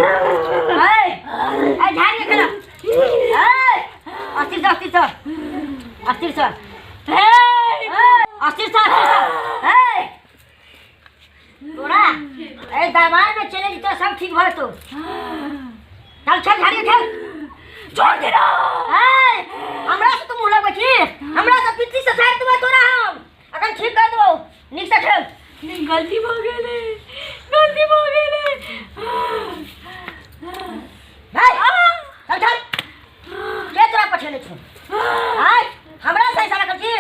ए ए झाड़ के खेला ए अस्थिर से अस्थिर से अस्थिर से हे अस्थिर से अस्थिर से ए तोरा ए दरबार में चले जतो सब ठीक भऽ जेतौ चल खेल झाड़ी के खेल छोड़ दे ना ए हमरा से तू मुँह लगबै छी हमरा से पित्ती से साइड देबौ तोरा हम अखन ठीक कर देबौ नीक से खेल नहीं गलती भऽ गेलै गलती भऽ गेलै हे चल चल के तोरा पठेने छौ आय हमरा से इशारा कर छी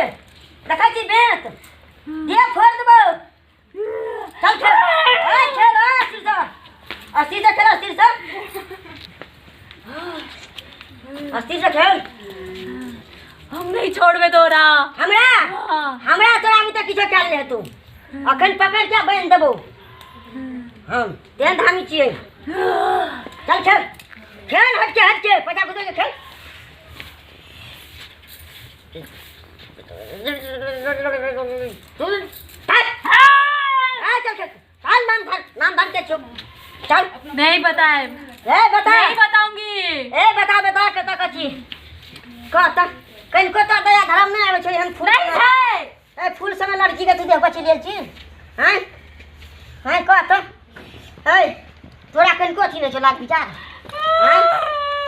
देखै छी बेंत दे फोड़ देबौ चल खेल ए खेल ए अस्थिर से अस्थिर से खेल अस्थिर से अस्थिर से खेल हम नहीं छोड़बे तोरा हमरा हाँ। हमरा तोरा अभी तक किछो कयल नहि हेतौ अखन पकड़ के बान्हि देबौ हम तेहन धामी छियै चल खेल खेल हटके हटके पैसा कुदे के खेल चल खेल चल नाम धर नाम धर के चुप चल नहीं बताए ए बता नहीं बताऊंगी ए बता बता कतऽ कथी कह तऽ कनिको तो दया धर्म नहि आबै छै एहन फूल नहीं छै ए फूल समय लड़की के तू देह पर चलि छी हैं हैं कह तऽ ए तोरा कनिको अथी नहि छौ लाज विचार हैं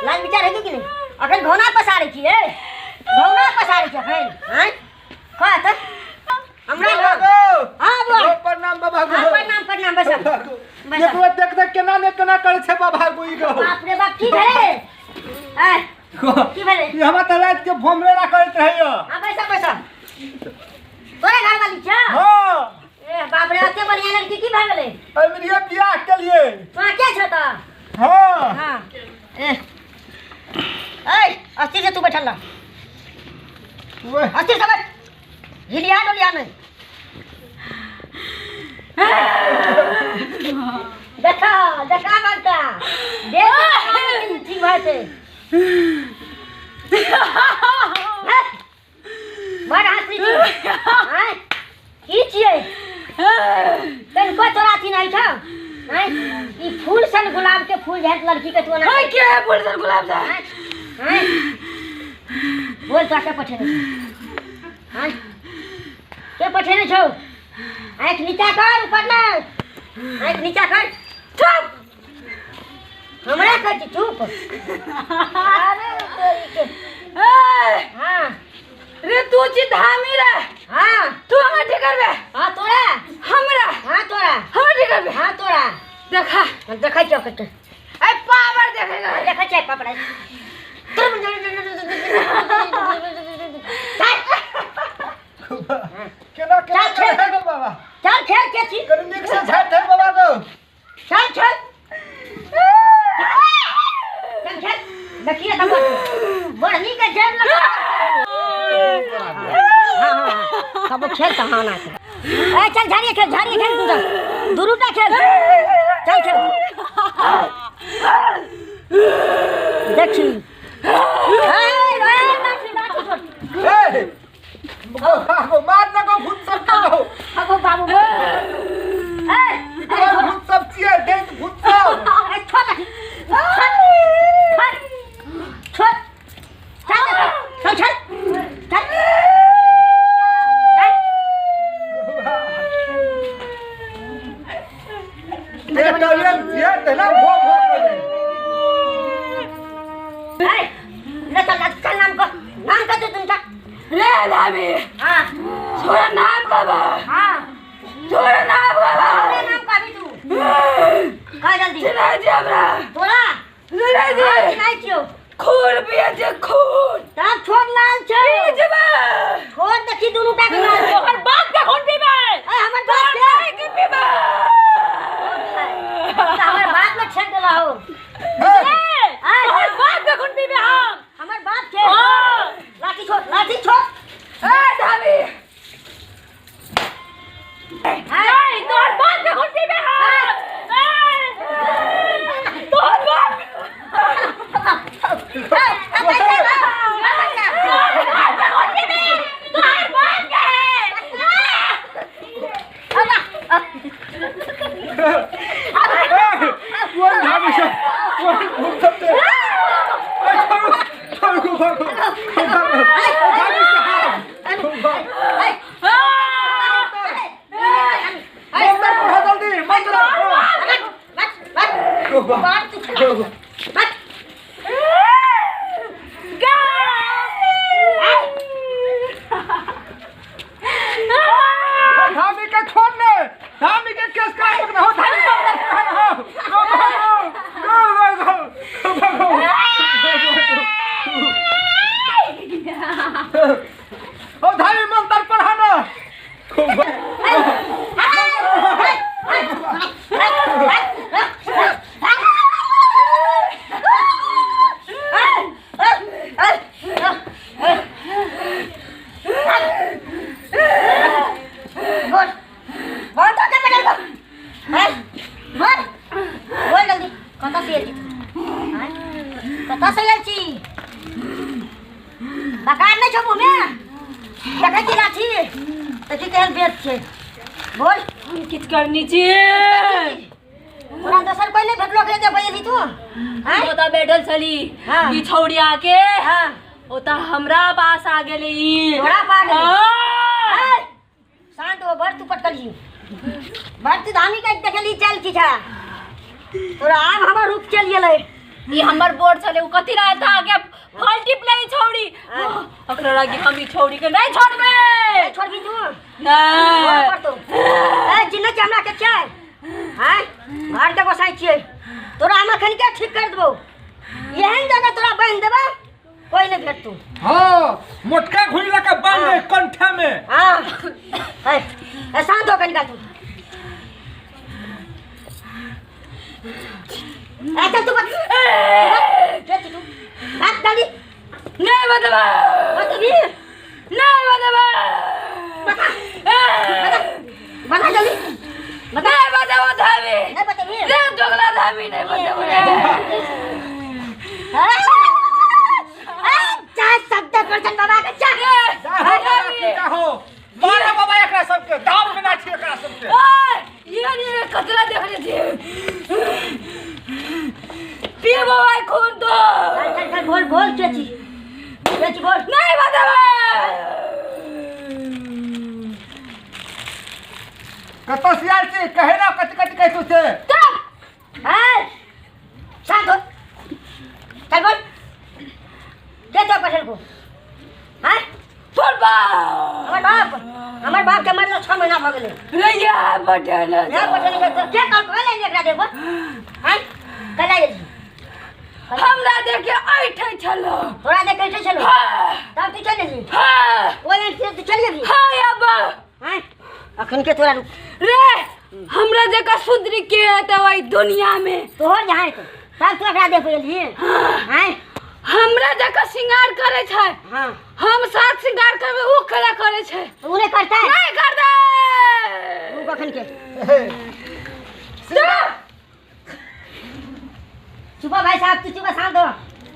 लाज विचार हेतौ कि नहि अखन घौना पसारै छी ए घौना पसारै छी अखन हैं कह तऽ हमरा बाबा गो हाँ बोल प्रणाम बाबा गो हाँ प्रणाम प्रणाम बैस बैस देखो देख देख केना ने केना करै छै बाबा गो ई गो बाप रे बाप की भेलै ए की भेलै ई हमरा तऽ राति के भोमरेरा करैत रहैया हाँ बैस बैस तोरे घर वाली छौ हाँ ए बाप रे एते बढ़िया लड़की की भए गेलै अमरिया बियाह के लिए तोरा के छौ तऽ हाँ हाँ ए ए अस्थिर से तू बैठल रह वह अस्थिर से बैठ हिलिया डोलिया नहीं देखा देखा बनता देख ठीक भए छै बड़ हँसी छी आँय की छियै तनिको तोरा अथी नहि छौ आँय ई फूल सन गुलाब के फूल जेहन लड़की के तू ओना ओए के है फूल सन गुलाब जा आँय आँय बोल तोरा के पठेने छौ आँय के पठेने छौ आँखि नीचा कर ऊपर नहि आँखि नीचा कर चुप हमरा कहै छी चुप अरे तोरी के ए, हाँ रे तू छी धामी रे हाँ तू हमरा ठीक करबे हाँ तोरा हमरा हाँ तोरा हमरा ठीक करबे हाँ तोरा देखा हम देखै छियौ कते ए पावर देखेगा देखै छियै पपड़ा केना केना चल, खेल। करै गो बाबा चल खेल के छी कनि नीक से झाड़ि दे बाबा गो चल चल चल खेल देखिए तब बढ़नी के जेब लगा हाँ हाँ हाँ सब खेल तो हाँ ना ए चल झाड़िए खेल झाड़िए खेल तू चल दुरूटा खेल चल खेल देखी ए ए लाठी लाठी छोड़ ए बाबा गो मार ना गो भूत सब के गो अगो बाबू ए तोहर भूत सब छियै दैत भूत सब ए छोड़ लाठी छोड़ छोड़ छोड़ चल चल चल चल चल ए टॉयलेट छियै तहिना भो भो करै ए ले चल चल नाम को नाम का तू तुमका रे धामी हाँ छोरा नाम बाबा हाँ छोरा नाम बाबा अपने नाम का भी तू कह जल्दी चिन्है छी हमरा तोरा चिन्है हाँ, छी चिन्है छियौ खून पियै छै खून तब छोड़ लाल छै पी जेबै छोड़ देखी दुनू टा के लाल छै तोहर बाप के खून पीबै ए हमर बाप तोहर के माय के पीबै तऽ हमर बाप ने छेक देला हो ए, तोहर बाप के खून पीबै हम हमर बाप के हाँ। लाठी छोड़ लाठी छोड़ ए धामी ए तोहर बाप के खून पीबै हम ए, तोहर बाप तोहर बाप के खून पीबै तोहर बाप के कोन धामी बात तू छला बस। धामी के छोड़ ने, धामी के केस काट के हो, धामी पर हो। गो गो गो गो गो। ओ धामी मंत्र पढ़ा ना। बोल बोल तो के पकड़ को हैं बोल बोल जल्दी। कत से आयल छी हैं? कत से आयल छी? बकार नहीं छौ मुँह में, देखै छी लाठी देखी केहन बेच छै। बोल। हम किछु करनी छी। तोरा दोसर कोई नहीं भेटलो के जे बजेली तू? हैं? ओतऽ बैठल छली। हाँ। ई छौड़िया के। हाँ। ओतऽ हमरा पास आ गेलै ई। तोरा पास? हाँ। ए, शांत हो। बड़ तू पटकली, बड़ तू धामी के देखली चल की छा तोरा। आब हमर रूप चल गेलै। ई हमर बोर्ड छलै, उ कथी रहै था आगे फल टिपलै ई छौड़ी। हाँ। ओकरा लागी हम ई छौड़ी के नहीं छोड़बै। नहीं छोड़बी तू? नहीं। पर तो ए जिन्ने छै हमरा के छै हैं घर के गोसाई छियै। तोरा हम अखन के ठीक कर देबौ, एहन जगह तोरा बान्हि देबै कोई नहीं भेटतौ। हाँ, मोटका घुड़ी लगा बांध दे कंठा में। हाँ ए, ए शांत हो कनिका तू। ए चल तू बस, चल तू भाग दादी। नहीं बतबा। बतबी? नहीं बतबा। बता बता बता जल्दी बता। नहीं बतबा धामी। नहीं बतबी? रे जोगला धामी नहीं बतबा। चाय शब्द करछन बाबा के चाय। जा हो बाबा की जा हो, मारा बाबा एकरा सबके दाम के ना छी एकरा सबके। ये नहीं कचरा देख रहे थे। पी बाबा खून तो। चल चल चल बोल बोल चाची चाची बोल। नहीं बतबा। कतौ से आयल छी कहे ना, कथि कथि कहै तू से? चुप ए शांत हो। चल बोल के तो पठल को हैं? तोर बाप। हमर बाप, हमर बाप के मरला 6 महीना भ गेलै। रे या बटल। या पठल के तो के कल कहले एकरा देखो हैं कल आयल? हमरा देखे ऐठै छलो। तोरा देखे ऐठै छलो? हाँ। तब तू चल गेली? हाँ। ओइ से तू चल गेली? हाँ अब्बा। हैं अखन के तोरा रुक रे हमरा जका सुंदरी के हेतै ओइ दुनिया में? तोहर जहाँ हेतौ तब तू एकरा देख गेली हैं? हमरा जका श्रृंगार करे छै। हाँ। हम साथ श्रृंगार करबै उ कला करे छै। उ नहीं करतै? नहीं करतै। रुक अखन के। चुप भाई साहब तू चुप, शांत हो।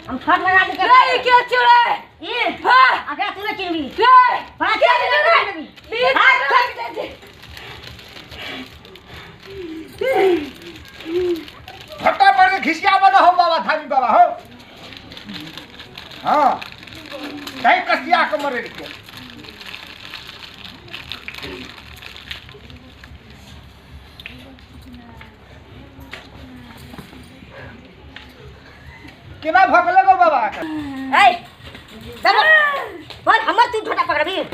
हम ठोक लगा दे। रे के चुड़ै? ई हां अकरा तू नहीं चिन्हबी। रे बड़ा के चिन्हबी। बीच फटा पर के घिसिया बना हो बाबा धामी बाबा हो। हाँ कहीं कसिया के मरे के। केना भगले गो बाबा? ए चल बोल हमर तू छोटा पकड़बी हैं?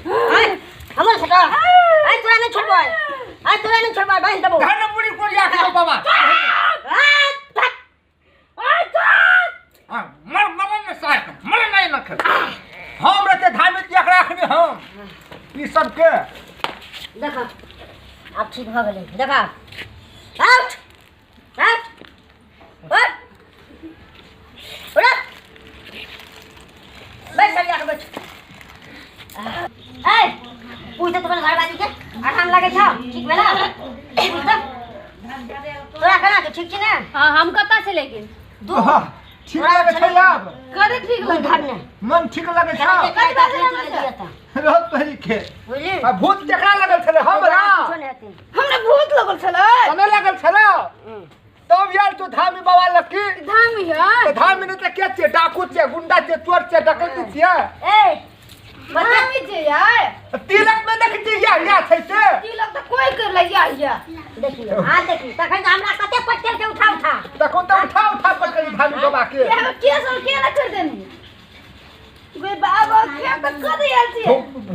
हमर छोटा ए तोरा नहीं छोड़बै, ए तोरा नहीं छोड़बै बांध देबो। धन पूरी कोरिया के बाबा। हां मर मर न साथ मर नहीं न खेल। हम रहते धामी के एकरा अखनी हम ई सब के देखा अब ठीक भ गेलै। देखा आउट आउट उठ उठ बैठ चल जा बैठ। ए पूछ तो तुम्हारे घरवाली के आराम लगे छौ? ठीक भेला? तोरा केना छौ? ठीक छी ने? हां हम कतऽ छै लेकिन दू ठीक लगे छै आब? करे ठीक लगे धर ने मन ठीक लगे छौ? रह तोहरी के बुझली? आ भूत केकरा लगल छलै? हमरा हमरा भूत लगल छलै। तने लगल छलै तब यार तू धामी बाबा लकी धामी है त धामी ने त के छियै? डाकू छियै, गुंडा छियै, चोर छियै, डकैती छियै। ए धामी छियै यार। तिलक में देखै छियै या या छै से तिलक त कोई कर ले या या देखियो हां देखी तखन त हमरा कते पटकेल के उठा उठा तखन त केस और केला कर देनी गे बाबा के त कद आयल छी।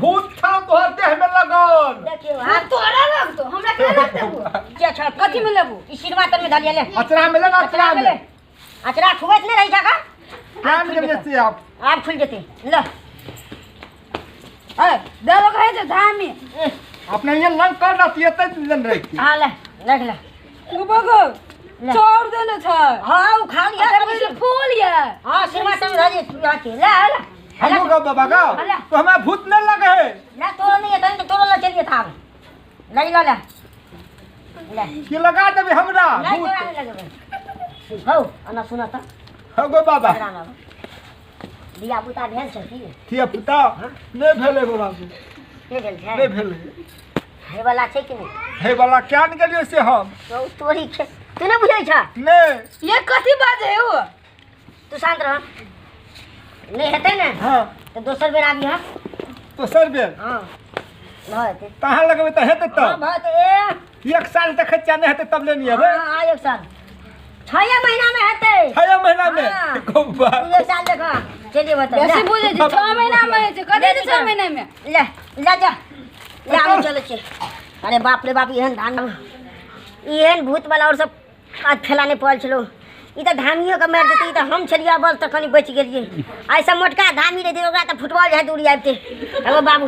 भूत था तोहर देह में लगल। देखियो हां हाथ तोरा लगतो, हमरा के लगते हो? के छ कथी में लेबू? ई सिरमा तर में धरिया ले। अचरा में ले ना, अचरा में। अचरा छुबैत नहीं रही जाका। कान के लेते आप। आप खुल जेते ल। ए देलो कहे जे धामी अपने ये लंग कर रहती है तब लन रही। हां ले रख ले। गो गो ले। चोर देने छ। हां उ खा लिया। अच्छा बोले फूल ये। हां सिरमा तर में धरिया तू आके ले ले। हम गो बाबा का अल्लाह। तो हमें भूत न लगे है। ले तोरो नहीं है तनी तो तोरो ल चलिए था। ले ले ले ले। ये लगा देबे हमरा नहीं भूत। तोरा नहीं लगेबे। हौ अना सुना त। हो गो बाबा। एकरा ना धिया पुता भेल छै की? धिया पुता नहीं भेले गो बाबू। नहि भेल छै? नहीं भेले। हे वाला छै कि नहि? हे वाला क्या न गेलियो से हम। तो तोरी छै तू नहि बुझै छ? नहीं। ये कथी बाजे हो? तू शांत रह। नहीं हेतै ने? हां। तो दोसर बेर आबी। हां दोसर बेर? हां भऽ हेतै। तहाँ लगबे त हेतै हां तब। भऽ हेतै। ए एक साल तक खच्चा नहीं हेतै तब लेनी अबे। हां हां एक साल 6 महीना में हेतै। 6 महीना में? हाँ। गो बा। तू एक साल देखा चलिए बता। बेसी बुझै छै 6 महीना में होइ छै। कथी छै 6 महीना में? ले ले जा ले हम चलै छी। अरे बाप रे बाप, एहन धान एहन भूत वाला और सब आज फैलाने पड़ल छलो। ई त धामियो के मारि देतै। ई त हम छलियै अबल त कनी बचि गेलियै। आइ सब मोटका धामी रहतै ओकरा त फुटबॉल जाइत उड़ि आबितै। हेलो बाबू